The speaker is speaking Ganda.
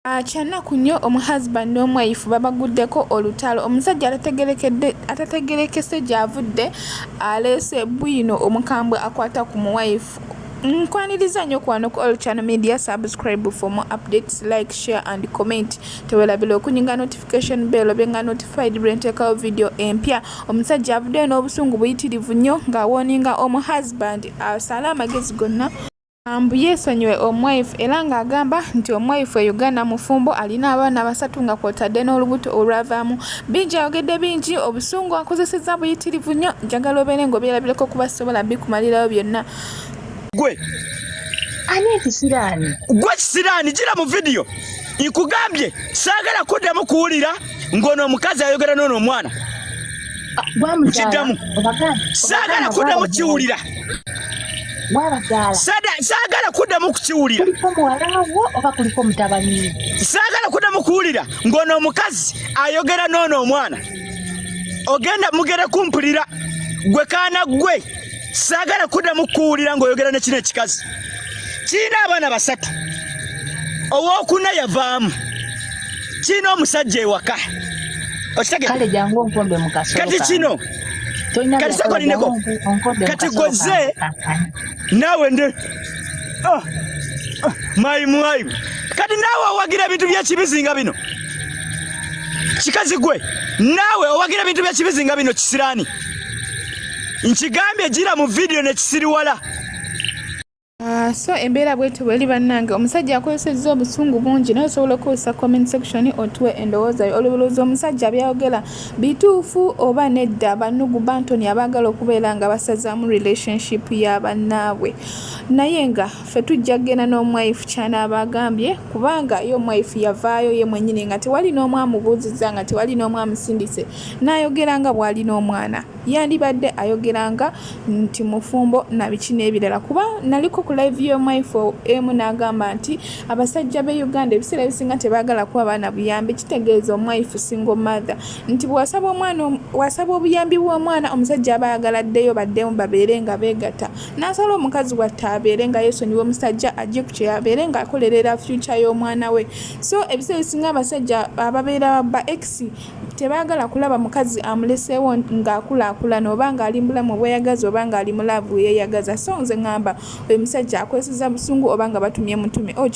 Kyannaku nnyo omuhusband n'omwife babaguddeko olutalo. Omusajja atategerekese gy'avudde aleese bwino omukambwe akwata ku muwife. Nkwaniriza nnyo ku wano ku All Channel Media, subscribe for more updates, like, share and comment. Tewerabira okunyiga notification bell obe nga notified bwe nteekawo video empya. Omusajja avuddeyo n'obusungu buyitirivu nnyo ng'awooninga omuhusband asale amagezi gonna mbu yeesonyiwe omwife, era ng'agamba nti omwife e Uganda mufumbo, alina abaana basatu nga kw'otadde n'olubuto olwavaamu. Bingi ayogedde bingi, obusungu akozesezza buyitirivu nnyo. Njagala obeere ng'obyerabireko kuba sobola bikumalirayo byonna. Gwe. Ani ekisiraani? Gwe kisiraani, gira mu vidiyo. Nkugambye saagala kuddamu kuwulira ng'ono omukazi ayogera n'ono omwana. Nkiddamu, saagala kuddamu kiwulira. Wabazaala. Saagala kuddamu kukiwulira. Kuliko muwalawo oba kuliko mutabani? Saagala kuddamu kuwulira ng'ono omukazi ayogera n'ono omwana. Ogenda mugere kumpulira, gwe kaana gwe, saagala kuddamu kuwulira ng'oyogera ne kino ekikazi. Kirina abaana basatu, owookuna yavaamu, kirina omusajja ewaka. Okitegedde? Kale jangu onkombe mu kasolo. Kati kino Tolina kati byakola, soko lineko. jangu onkombe mu Kati kasolo gwe ze kange kankane. Naawe nde ah, ah, mayi mwayi, kati naawe owagira ebintu by'ekibizinga bino. Kikazi gwe, naawe owagira ebintu by'ekibizinga bino. Kisiraani, nkigambye, gira mu vidiyo nekisiriwala. So embeera bwetyo bweri bannange. Omusajja akozesezza obusungu bungi, naye osobola okukozesa comment section otuwe endowooza yo. Olowooza omusajja byayogera bituufu oba nedda? Banugu bantoni abaagala okubeera nga basazaamu relationship ya bannaabwe, naye nga ffe tujja kugenda n'omwife kyanaaba agambye, kubanga ye omwife yavaayo ye mwennyini nga tewali n'omu amubuuzizza, nga tewali n'omu amusindise, n'ayogera nga bw'alina omwana. Yandibadde ayogeranga nti mufumbo na biki n'ebirala, kuba naliko ku live y'omwife emu n'agamba nti abasajja b'e Uganda ebiseera ebisinga tebaagala kuwa baana buyambi. Kitegeeza omwife single mother, nti bw'asaba omwana, wasaba obuyambi bw'omwana, omusajja aba ayagala addeyo baddemu babeere nga beegatta, n'asala omukazi watte abeere nga yeesonyiwa omusajja, ajje ku kye abeere ng'akolerera future y'omwana we. So ebiseera ebisinga abasajja ababeera ba ex tebaagala kulaba mukazi amuleseewo ng'akulaakulana oba ng'ali mu bulamu obweyagaza oba ng'ali mu love yeeyagaza. So nze ŋŋamba oyo musajja akozeseza busungu oba nga batumye mutume. Oh.